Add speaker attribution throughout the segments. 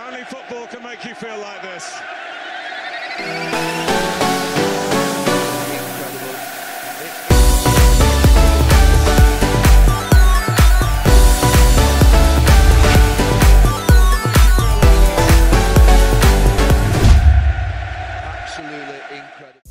Speaker 1: Only football can make you feel like this.
Speaker 2: Absolutely incredible.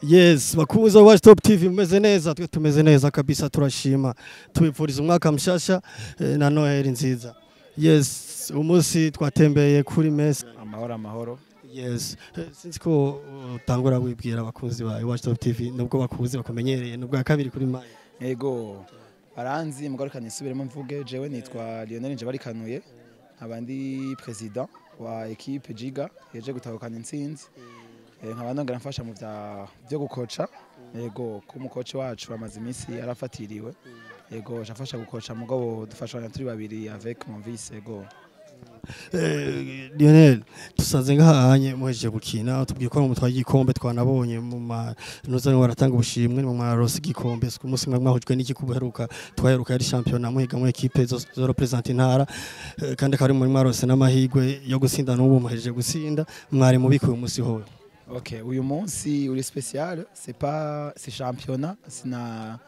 Speaker 3: Yes, bakunzi ba Top TV, mumeze neza? Twe tumeze neza kabisa, turashima. Tubipfuriza umwaka mshasha na Noheli nziza. Yes, umunsi twatembeye kuri mess.
Speaker 4: Amahoro, amahoro.
Speaker 3: Yes, sinzi ko utangura wibwira abakunzi ba Iwacu Top TV, nubwo bakuzi bakumenyereye, nubwo kabiri kuri mayi.
Speaker 4: Ego, baranzi, mugarukanye isubiremo mvuge. Jewe nitwa Lionel Njebarikanuye, nkaba ndi président wa équipe Jiga yeje gutahukana intsinzi. Nkaba nongera mfasha mu vya byo gukoca. Yego, ko umukoci wacu amaze iminsi yarafatiriwe. Yego, jafasha gukoca, mugabo dufashanya turi babiri avec mon vice. Yego.
Speaker 3: Lionel, dusanze ngahanye muhejeje gukina, tubwiye ko mutwaye igikombe, twanabonye mu manuza baratanga ubushimwe mu marose igikombe. Ku munsi mwe mwahujwe n'iki? Kubuheruka twaheruka yari championnat, muhiga mu équipe zo représenter intara, kandi akaba ari muri mwarose n'amahirwe yo gutsinda. N'ubu muhejeje gutsinda, mwari mubikuye umunsi howe?
Speaker 4: Ok, uyu munsi uri spécial, c'est pas c'est championnat, c'est na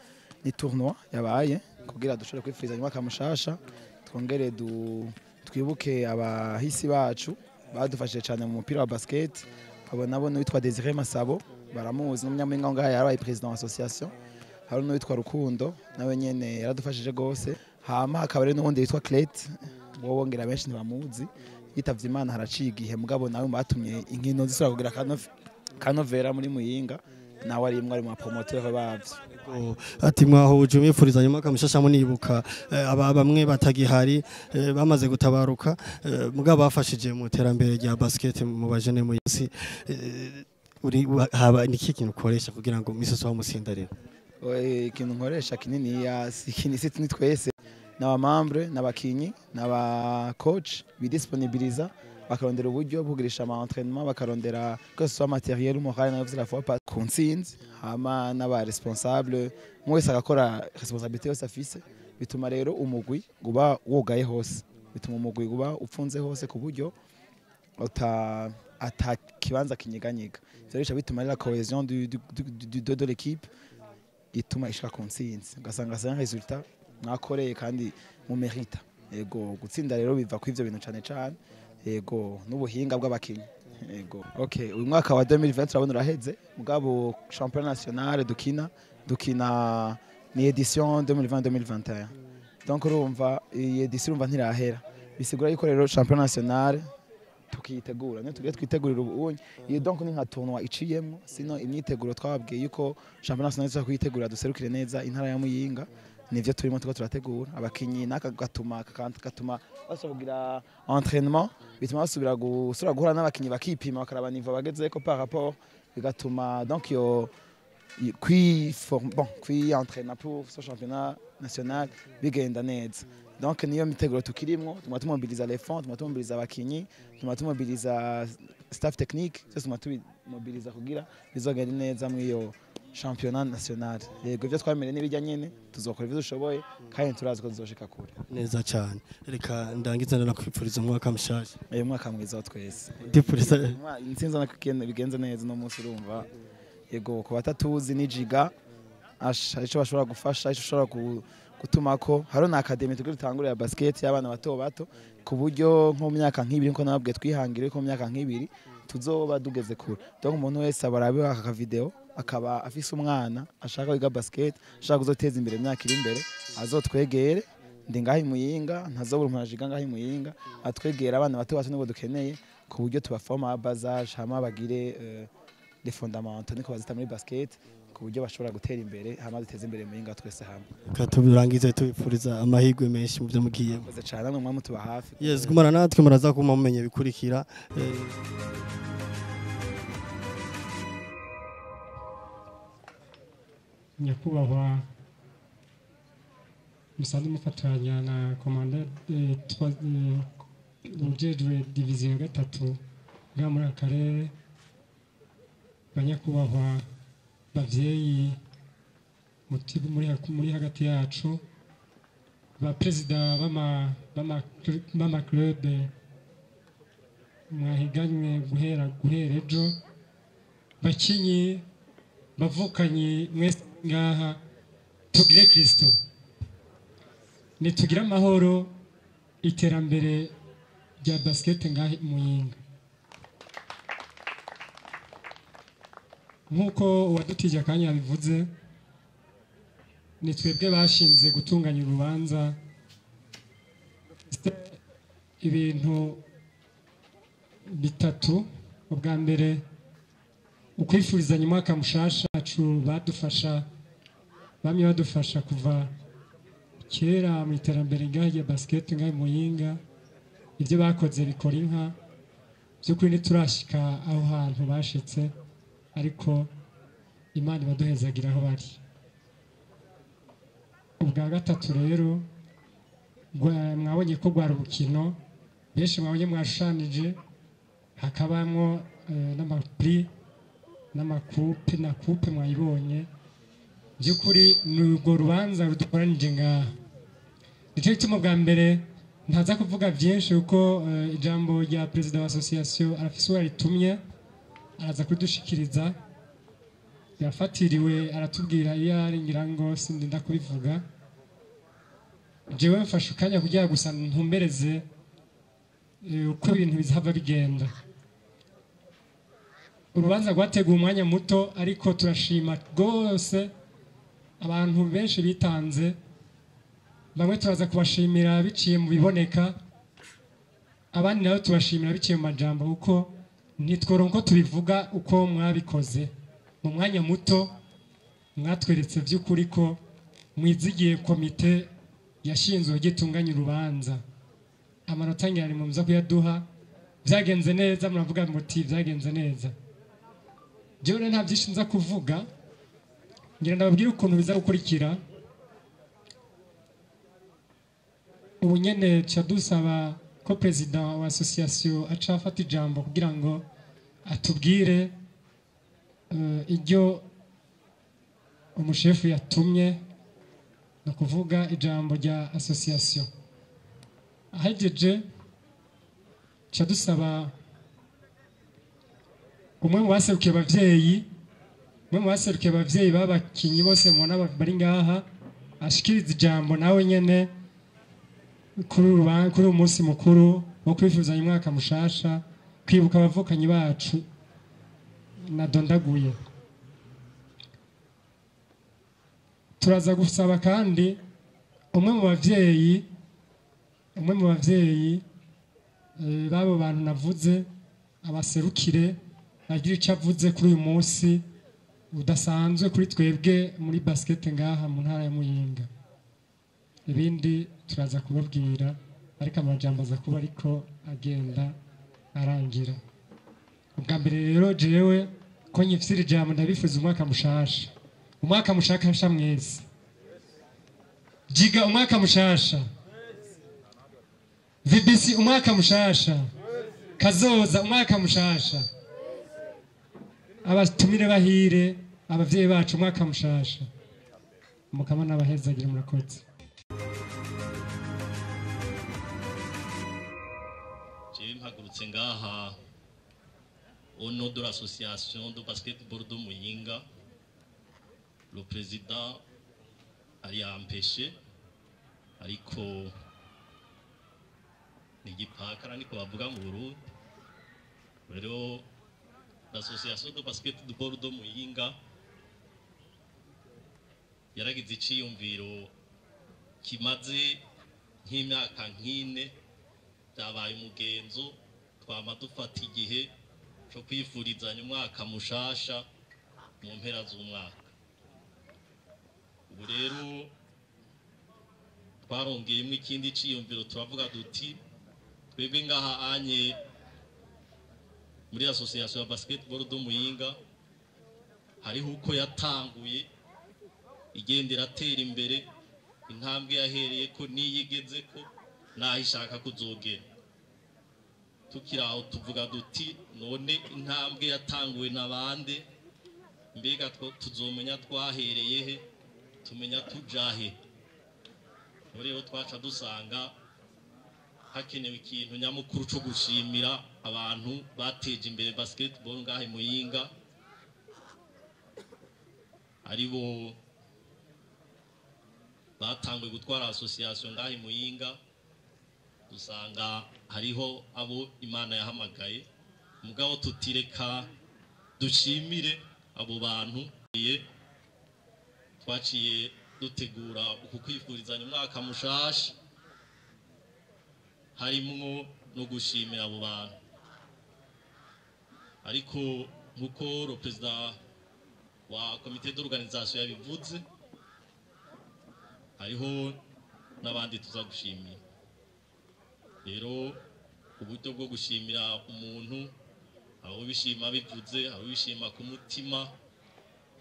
Speaker 4: ni tournoi yabaye kugira dushobore kwifuriza umwaka mushasha, twongere du twibuke abahisi bacu badufashije cyane mu mupira wa basket. Abo nabo n'uwitwa Désiré Masabo, baramuzi, n'umunyamuhinga ngaha, yarabaye président wa association. Hari n'uwitwa Rukundo, nawe nyene yaradufashije gose. Hama hakaba rero n'uwundi witwa Clet, wowe ngira benshi ntibamuzi, yitavye Imana haraciye igihe, mugabo nawe batumye inkino zisubira kugira kanovera muri Muyinga, nawe ari imwe ari mu promoteur bavyo.
Speaker 3: Ati mwahuje umwifuriza umwaka mushasha, munibuka aba bamwe batagihari, bamaze gutabaruka, mugabo bafashije mu terambere rya basket mu bajene mu isi. Uri haba niki kintu ukoresha kugira ngo misi yose mutsinda rero?
Speaker 4: Ikintu nkoresha kinini ya si ni twese, n'aba membre, n'abakinyi, n'aba coach bidisponibiliza, bakarondera uburyo bwo kugirisha ama entraînement, bakarondera que ce soit matériel ou moral, navuze la fois pas ku ntsinzi. Hama n'aba responsable, umwe wese agakora responsabilité yose afise. Bituma rero umugwi uba wugaye hose, bituma umugwi uba upfunze hose ku buryo ata kibanza kinyeganyiga. Ivyo rero bituma la cohésion du, de l'équipe ituma ishika ku ntsinzi, ugasanga c'est un résultat mwakoreye kandi mu mérita. Yego, gutsinda rero biva ku ivyo bintu cane cane, yego, n'ubuhinga bw'abakinyi. Yego, okay, uyu mwaka wa 2020 turabona uraheze, mugabo championnat national dukina ni édition 2020-2021, donc urumva iyi édition urumva ntirahera. Bisigura yuko rero championnat national tukiyitegura, niyo tugiye twitegurira ubu iyo. Donc ni nka tournoi iciyemo, sino imyiteguro twababwiye yuko championnat national tuza kuyitegura duserukire neza intara ya Muyinga. Nivyo turimo, tuko turategura abakinyi, n'aka gatuma basubira kugira entraînement, bituma basubira gusubira guhura n'abakinyi, bakipima, bakaraba niveau bagezeko par rapport, bigatuma donc yo kwi bon kwi entraîner pour ce championnat national bigenda neza. Donc niyo miteguro tukirimwo, tuma tumobiliza les fonds, tuma tumobiliza abakinyi, tuma tumobiliza staff technique, byose tuma tubimobiliza kugira bizogende neza mw'iyo championnat national. Yego, ibyo twemereye n'ibijya nyene, tuzokora ibyo dushoboye kandi turazi ko tuzoshika kure.
Speaker 3: Neza cyane, reka ndangiza ndanakwifuriza umwaka mushasha.
Speaker 4: Uyu mwaka mwiza wa twese.
Speaker 3: Ndipfuriza
Speaker 4: Intsinzi nako bigenze neza uno munsi urumva. Yego, ku batatuzi ni Jiga, hari icyo bashobora gufasha, icyo ushobora Gutuma ko haro na academy tugira dutangure ya basket y'abana bato bato, ku buryo nko mu myaka nk'ibiri, nko nababwiye twihangire ko mu myaka nk'ibiri tuzoba dugeze kure. Donc umuntu wese abarabe aka video akaba afise umwana ashaka kwiga basket, ashaka kuzoteza imbere imyaka iri imbere, azotwegere. Ndi ngaho i Muyinga, ntazobura umuntu ajiga ngaho i Muyinga, atwegera. Abana bato bato nibwo dukeneye, ku buryo tubaforma bazage, hama bagire les fondamentaux, niko bazita muri basket, ku buryo bashobora gutera imbere, hama duteze imbere Muyinga twese hamwe.
Speaker 3: Reka tubirangize tubipfuriza amahirwe menshi mu byo mugiyemo.
Speaker 4: Murakoze cyane, namwe mwa mutuba hafi.
Speaker 3: Yes, gumana natwe, muraza kuma mumenya ibikurikira.
Speaker 5: Nyakubahwa musanzwe mufatanya na komanda ujejwe diviziyo ya gatatu ngaha muri aka karere, banyakubahwa bavyeyi muri hagati yacu, ba perezida b'ama club mwahiganywe guhera ejo, bakinyi, bavukanyi mwese ngaha, tugire Kristo, nitugire amahoro, iterambere rya basket ngaha i Muyinga. Nk'uko uwadutije akanya yabivuze, ni twebwe bashinze gutunganya urubanza. Ibintu bitatu: ubwa mbere, ukwifurizanya umwaka mushasha wacu. Badufasha, bamwe badufasha kuva kera mu iterambere ngaha rya basket ngaha i Muyinga. Ibyo bakoze bikora inka. By'ukuri ntiturashika aho hantu bashitse, ariko Imana ibaduhezagira aho bari. Ubwa gatatu rero, mwabonye ko rwari urukino, benshi mwabonye mwashushanije, hakabamwo n'ama prix n'ama coupe na coupe mwayibonye. By'ukuri ni urwo rubanza rudukoranije ngaha. Nicyo gituma bwa mbere ntaza kuvuga byinshi, kuko ijambo rya perezida wa association arafise uwo yaritumye, araza kudushikiriza. Yafatiriwe, aratubwira iyo ari, ngira ngo sindinda kubivuga. Jewe mfashe akanya kugira gusa ntumbereze uko ibintu bizahava bigenda. Urubanza rwateguwe umwanya muto, ariko turashima rwose abantu benshi bitanze. Bamwe turaza kubashimira biciye mu biboneka, abandi nabo tubashimira biciye mu majambo, kuko ntitworonka uko tubivuga uko mwabikoze mu mwanya muto. Mwatweretse by'ukuri ko mwizigiye komite yashinzwe gitunganya urubanza. Amanota ngira ni muza kuyaduha. Byagenze neza, muravuga muti byagenze neza. Jewe rero nta byinshi nza kuvuga, ngira ndababwire ukuntu biza gukurikira. Ubu nyene ca dusaba ko perezida wa association aca afata ijambo kugira ngo atubwire iryo umushefu yatumye, ni ukuvuga ijambo rya association. Ahejeje, ca dusaba umwe mu baserukiye abavyeyi b'abakinyi bose mubona bari ngaha, ashikiriza ijambo nawe nyene kuri uyu munsi mukuru wo kwifuzanya umwaka mushasha, kwibuka abavukanyi bacu nadondaguye. Turaza gusaba kandi umwe mu bavyeyi b'abo bantu navuze, abaserukire, agira icyo avuze kuri uyu munsi udasanzwe kuri twebwe muri basket ngaha mu ntara ya Muyinga. Ibindi turaza kubabwira, ariko amajambo aza kuba ariko agenda arangira. Ubwa mbere rero, jewe ko nyifisira ijambo, ndabifuza umwaka mushasha, umwaka mushasha mwese. Jiga, umwaka mushasha. VBC, umwaka mushasha. Kazoza, umwaka mushasha. Abatumire bahire, abavyeyi bacu, umwaka mushasha. Mukama n'abahezagira. Murakoze.
Speaker 6: Jewe mpagurutse ngaha au nom de l'association de basketball de Muyinga. Le président ari empêché. Ariko ni igipakara niko bavuga mu Burundi. Rero l'association de basketball de Muyinga yaragize iciyumviro kimaze nk'imyaka nk'ine, byabaye umugenzo, twama dufata igihe cyo kwifurizanya umwaka mushasha mu mpera z'umwaka. Ubu rero twarongeyemo ikindi ciyumviro, turavuga duti twebwe ngaha anye muri association ya basketball do Muyinga hariho uko yatanguye igenda iratera imbere, intambwe yahereye ko niyigeze ko naho ishaka kuzogera. Tukiri aho tuvuga duti none intambwe yatanguwe n'abande, mbega tuzomenya twahereye he, tumenya tujahe. Rero twaca dusanga hakenewe ikintu nyamukuru cyo gushimira abantu bateje imbere basketball ngahe Muyinga, aribo batanguye gutwara association ngahe Muyinga. Dusanga hariho abo Imana yahamagaye, mugabo tutireka dushimire abo bantu. Twaciye dutegura uku kwifurizanya umwaka mushasha harimwo no gushimira abo bantu. Ariko nkuko le president wa comité d'organisation yabivuze, hariho n'abandi tuza gushimira. Rero uburyo bwo gushimira umuntu, abo bishima bivuze, abo bishima ku mutima,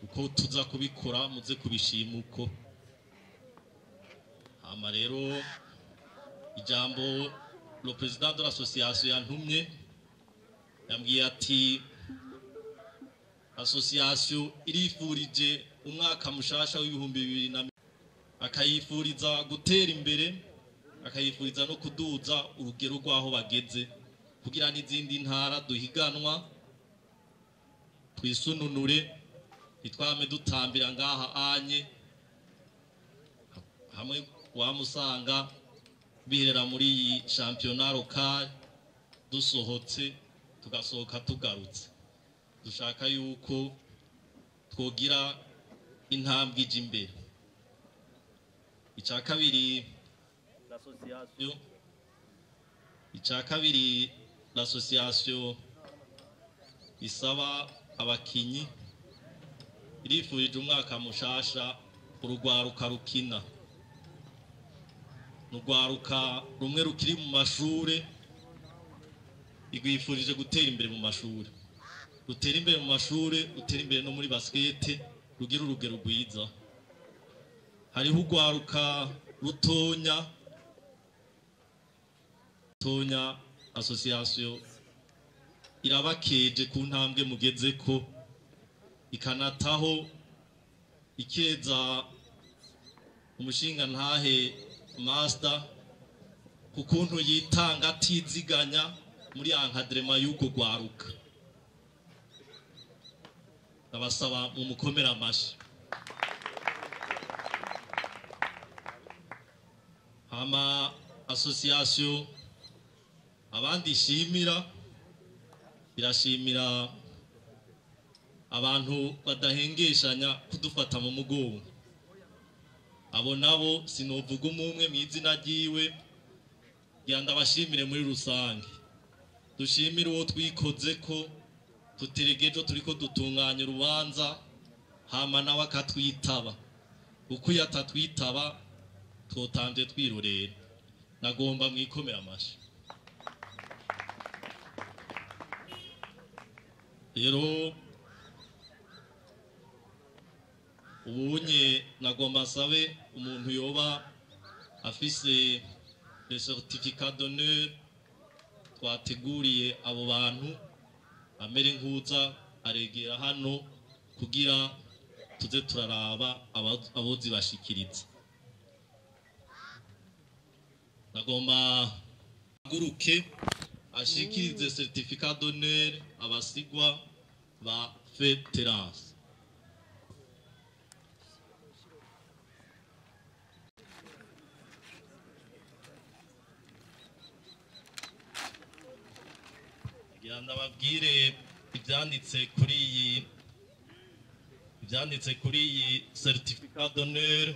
Speaker 6: uko tuza kubikora muze kubishima uko. Hama rero ijambo le président de l'association yantumye, yambwiye ati association irifurije umwaka mushasha w'ibihumbi bibiri na akayifuriza gutera imbere, akayifuriza no kuduza urugero rwaho bageze, kugira n'izindi ntara duhiganwa twisununure, ntitwame dutambira ngaha anye hamwe wamusanga biherera muri iyi championnat local, dusohotse tugasohoka tugarutse. Dushaka yuko twogira intambwe ije imbere. Icya kabiri l'association, icya kabiri l'association isaba abakinyi, irifurije umwaka mushasha urugwaruka rukina, urugwaruka rumwe rukiri mu mashure, igwifurije gutera imbere mu mashure, rutera imbere mu mashure, rutera imbere no muri basket, rugira urugero rwiza. Hariho urwaruka rutonya tonya, association irabakeje ku ntambwe mugeze ko, ikanataho ikeza umushinga ntahe master kukuntu yitanga atiziganya muri encadrement y'uko gwaruka. Ndabasaba mu mukomera amashi. Hama association abandi shimira, irashimira abantu badahengeshanya kudufata mu mugongo. Abo nabo sinovuga umwe mu izina ryiwe, ngira ndabashimire muri rusange. Dushimire uwo twikoze ko tuteregejo turiko dutunganya urubanza, hama nawe akatwitaba. Uko yatatwitaba twotanje twirorera. Nagomba mwikomera amashi. Rero ubunye nagomba nsabe umuntu yoba afise le certificat d'honneur twateguriye abo bantu, amere nkuza aregera hano kugira tuze turaraba abozi bashikiriza. Nagomba guruke ashikirize certificat d'honneur abasigwa ba Feterance. Ndababwire ibyanditse kuri iyi, ibyanditse kuri iyi certificat d'honneur.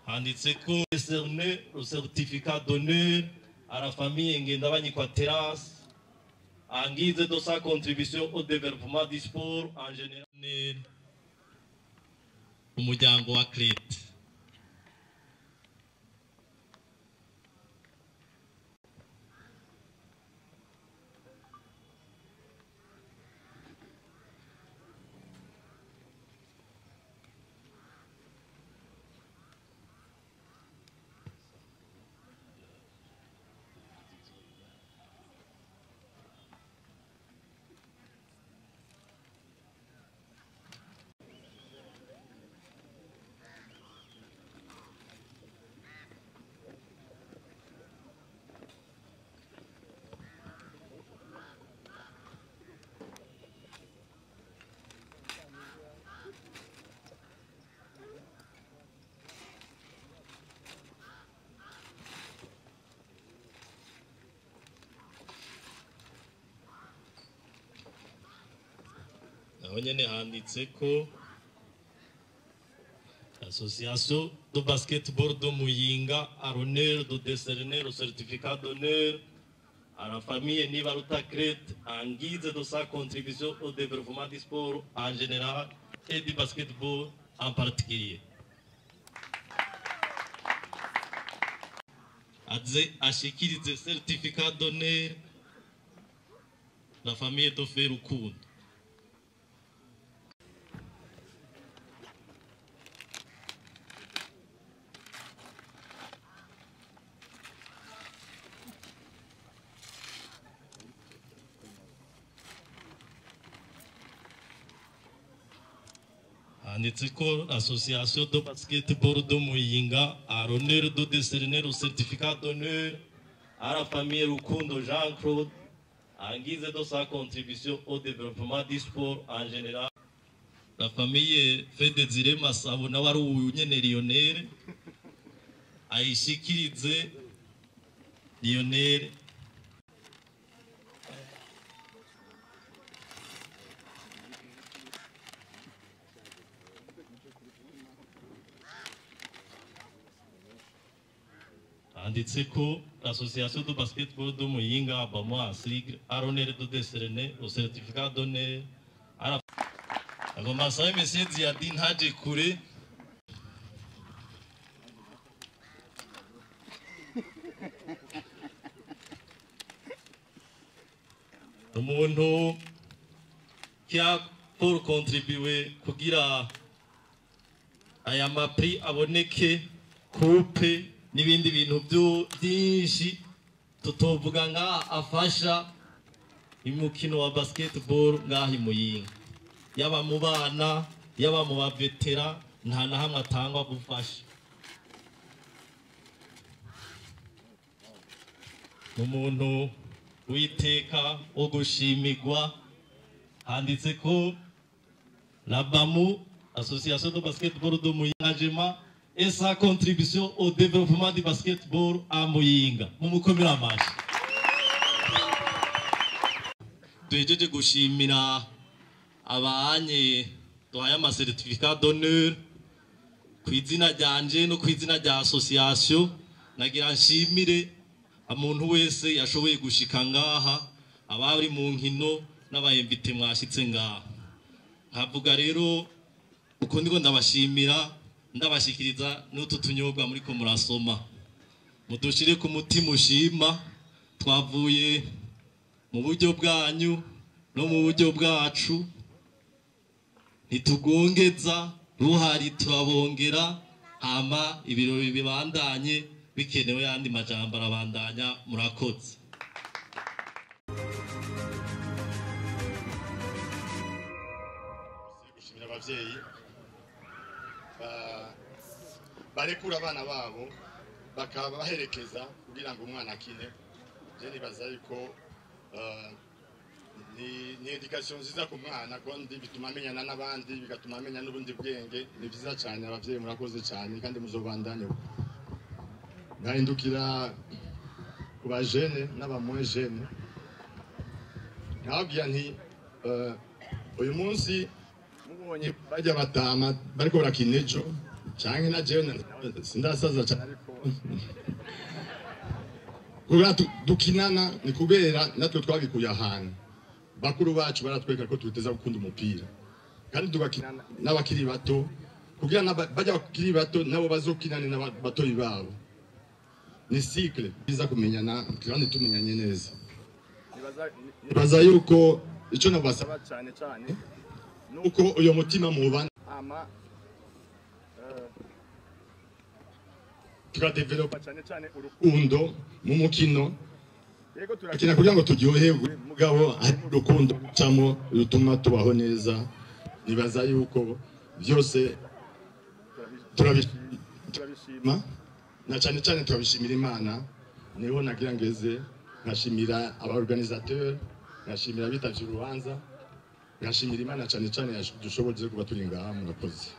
Speaker 6: Handitse ko décerner le certificat d'honneur à la famille Ngendabanyikwa Terence en guise de sa contribution au développement du sport en général. Umuryango wa Crete. Naho nyene handitse ko Association de basketball de Muyinga a l'honneur de décerner le certificat d'honneur à la famille Nibaruta Crete en guise de sa contribution au développement du sport en général et du basketball en particulier. Aze ashikirize certificat d'honneur la famille de Rukundo. Handitse ko Association de basketball de Muyinga a l'honneur de décerner le certificat d'honneur à la famille Rukundo Jean-Claude en guise de sa contribution au développement du sport en général. La famille fait Désiré Masabo nawe ari uyu nyene Lionel ayishikirize Lionel. Handitse ko l'association de basketball de Muyinga Bamwa Sigre a l'honneur de décerner le certificat d'honneur à la agomba sabe monsieur Ziadine ntaje kure. Umuntu qui a pour contribuer kugira aya mapri aboneke, coupe n'ibindi bintu byo byinshi tutovuga nka afasha imukino wa basketball ngaha i Muyinga, yaba mu bana yaba mu bavetera, nta na hamwe atangwa gufasha. Umuntu witeka wo gushimigwa. Handitse ko la BAMU, Association de basketball de Muyinga, et sa contribution au développement du basketball à Muyinga. Mumukomera amashi. Duhejeje gushimira abanye duhaye ama certificat d'honneur ku izina ryanje no ku izina rya association. Nagira nshimire umuntu wese yashoboye gushika ngaha, abari mu nkino n'abayemvite mwashitse ngaha. Nkavuga rero uko ndiko ndabashimira, ndabashikiriza n'utu tunyobwa muri ko murasoma, mudushire ku mutima ushima. Twavuye mu buryo bwanyu no mu buryo bwacu, ntitugongeza ruhari, turabongera hama ibirori bibandanye bikenewe, yandi majambo arabandanya. Murakoze.
Speaker 7: Gushimira abavyeyi barekura abana babo bakabaherekeza kugira ngo umwana akine. Je nibaza yuko ni education nziza ku mwana, kandi bituma amenyana n'abandi, bigatuma amenya n'ubundi bwenge. Ni vyiza cyane, abavyeyi murakoze cyane kandi muzobandanye. Ngahindukira ku bajene n'abamwe jene, Nkababwira nti uyu munsi mubonye bajya batama bariko barakina ejo canke na jewe sindasaza cane, ariko kubera dukinana ni kubera natwe twabikuye ahantu bakuru bacu baratwereka ko tuteza gukunda umupira kandi tugakinana n'abakiri bato, kugira bajya bakiri bato nabo bazokinane n'abatoyi babo. Ni cycle biza kumenyana kandi tumenyanye neza. Nibaza yuko icyo nabasaba cyane cyane nuko uyo mutima mubana ama tukadevelopa cyane cyane urukundo mu mukino. Yego, turakina kugira ngo turyoherwe, mugabo hari urukundo rucamo rutuma tubaho neza. Nibaza yuko byose turabishima na cyane cyane turabishimira Imana. Niho nagira ngeze nkashimira aba organisateur, nkashimira abitavye urubanza, nkashimira Imana cyane cyane yadushoboje kuba turi ngaha. Murakoze.